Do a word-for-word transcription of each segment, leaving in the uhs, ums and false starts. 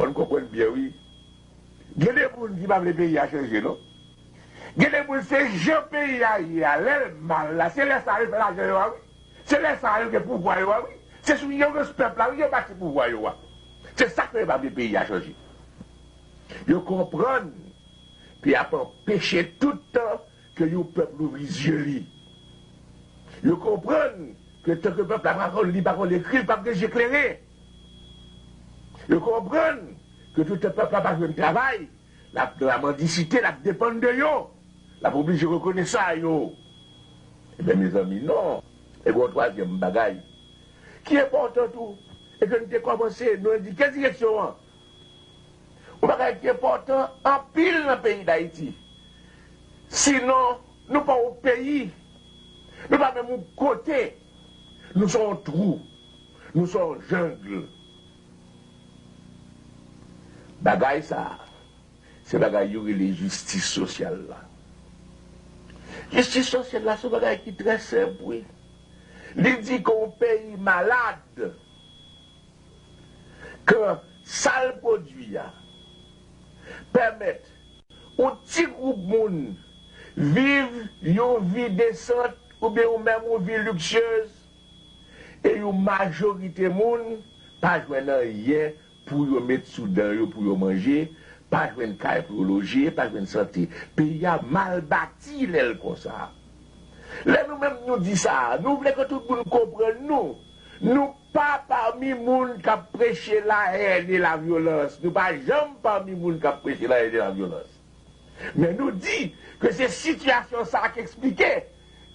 Fò n konprann byen, wi. Gen de moun ki pa vle peyi a chanje, non. Gen de moun, se jan peyi a ye a, lè l mal la, se lè sa a yo fè lajan yo a, wi. Se lè sa a yo gen pouvwa yo a, wi. Se sou yo rès pèp la, wi, yo bati pouvwa yo a. Se sa k fè yo pa vle peyi a chanje. Yo konprann peyi a ap anpeche tout tan ke yon pèp louvri zye li. Yo konprann ke tanke pèp la pa konn li, pa konn ekri, li p ap gen je klere. Yo konprann ke toutan pèp la pa jwenn travay, l ap nan lamandisite, l ap depann de yo. L ap oblije rekonèt sa yo. Ebyen, mezanmi, non. E gen yon twazyèm bagay ki enpòtan tou, e ke nou te kòmanse, nou endike direksyon an. Yon bagay ki enpòtan anpil nan peyi Dayiti. Sinon, nou pa yon peyi. Nou pa menm yon kote. Nou se yon twou. Nou se yon jang. Bagay sa a, se bagay yo rele jistis sosyal la. Jistis sosyal la, se yon bagay ki trè senp, wi. Li di ke yon peyi malad, ke sa l pwodui a pèmèt yon ti gwoup moun viv yon vi desant oubyen yon, menm yon vi liksyez, e yon majorite moun pa jwenn anyen pou yo met sou dan yo, pou yo manje, pa jwenn kay pou yo loje, pa jwenn sante. Peyi a mal bati lè l konsa. Lè nou menm nou di sa, nou vle ke tout moun konprann nou. Nou pa pami moun k ap preche la haine et la violence. Nou pa janm pami moun k ap preche la haine et la violence. Men nou di ke se sitiyasyon sa a k eksplike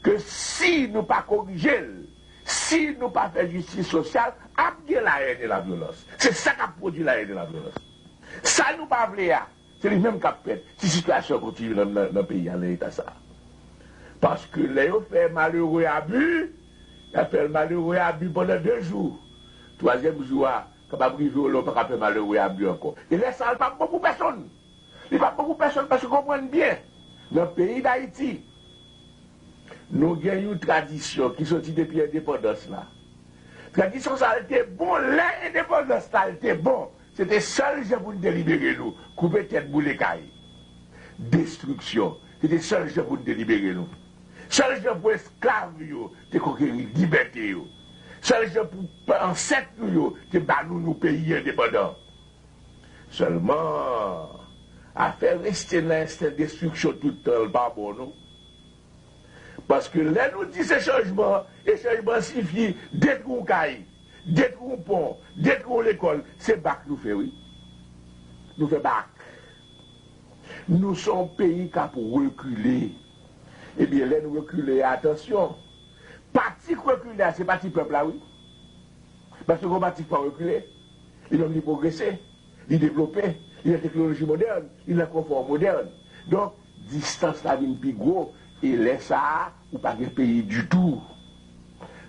ke si nou pa korije l, si nou pa fè jistis sosyal, ap gen la haine et la violence. Se sa k ap pwodui la haine et la violence. Sa nou pa vle a, se li menm k ap fèt si sitiyasyon an kontinye nan, nan, nan peyi a nan eta sa a. Paske lè yo fè malere abi, y ap fè malere abi pandan de jou. Twazyèm jou a, kapab rive w lè w pa ka fè malere abi ankò. E lè sa a, l p ap bon pou pèsonn. Li p ap bon pou pèsonn paske, konprann byen, nan peyi Dayiti, nou gen yon tradisyon ki soti depi endepandans la. Tradisyon sa a, l te bon lè endepandans la, l te bon. Se te sèl jan pou n te libere nou. Koupe tèt, boule kay. Destriksyon. Se te sèl jan pou n te libere nou. Sèl jan pou esklav yo te konkeri libète yo. Sèl jan pou ansèt nou yo te ba nou, nou peyi endepandan. Sèlman, afè reste nan ensten destriksyon tout tan, l pa bon, non. Paske lè nou di se chanjman, e chanjman sifi detwi yon kay, detwi yon pon, detwi yon lekòl, se bak nou fè, wi. Nou fè bak. Nou se yon peyi k ap rekile. Ebyen, lè nou rekile, atansyon. Pati k rekile a, se pati pèp la, wi. Paske yon pati k pa rekile, li menm li pwogrese, li devlope, li nan teknoloji modèn, li nan konfò modèn. Donk, distans la vin pi gwo, e lè sa a, ou pa gen peyi ditou.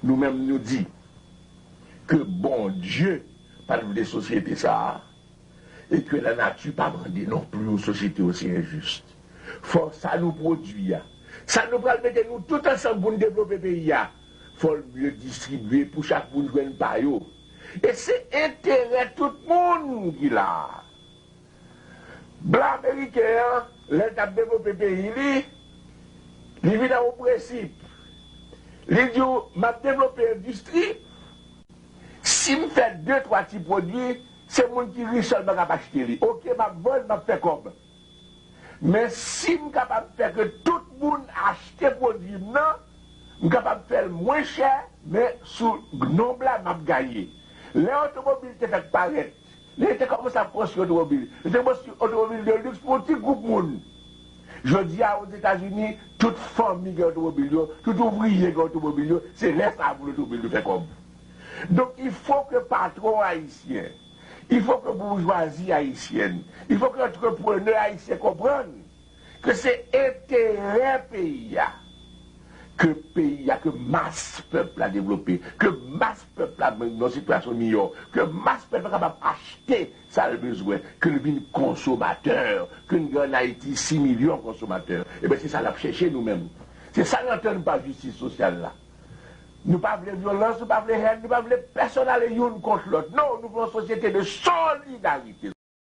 Nou menm, nou di ke Bondye pa t vle sosyete sa a, e ke lanati pa mande non pli yon sosyete osi enjis. Fò sa nou pwodui a, sa nou pral mete nou tout ansanm pou n devlope peyi a, fò l byen distribye pou chak moun jwenn pa yo. E se enterè tout moun ki la a. Blan ameriken an, lè l t ap devlope peyi li, li vin a yon prensip. Li di w, "M ap devlope endistri. Si m fè de, twa ti pwodui, se moun ki rich sèlman k ap achte li. Oke, m ap vann, m ap fè kòb. Men si m kapab fè ke tout moun achte pwodui m nan, m kapab fè l mwen chè, men sou nonb la, m ap gaye." Lè otomobil te fèk parèt, lè yo te kòmanse ap konstwi otomobil, yo te konstwi otomobil de liks pou yon ti gwoup moun. Jodi a, Ozetazini, tout fanmi gen otomobil yo, tout ouvriye gen otomobil yo, se lè sa a pou otomobil yo fè kòb. Donk, il faut que patwon ayisyen, il faut que boujwazi ayisyèn, il faut que antreprenè ayisyen konprann ke se enterè peyi a, ke peyi a, ke mas pèp la devlope, ke mas pèp la nan yon sitiyasyon miyò, ke mas pèp la kapab achte sa l bezwen, ke l vin konsomatè, ke n gen ann Ayiti sis milyon konsomatè. Ebyen, se sa n ap chèche nou menm. Se sa n antann pa jistis sosyal la. Nou pa vle vyolans, nou pa vle hèn, nou pa vle pèsonn ale youn kont lòt. Non, nou vle yon sosyete de solidarite.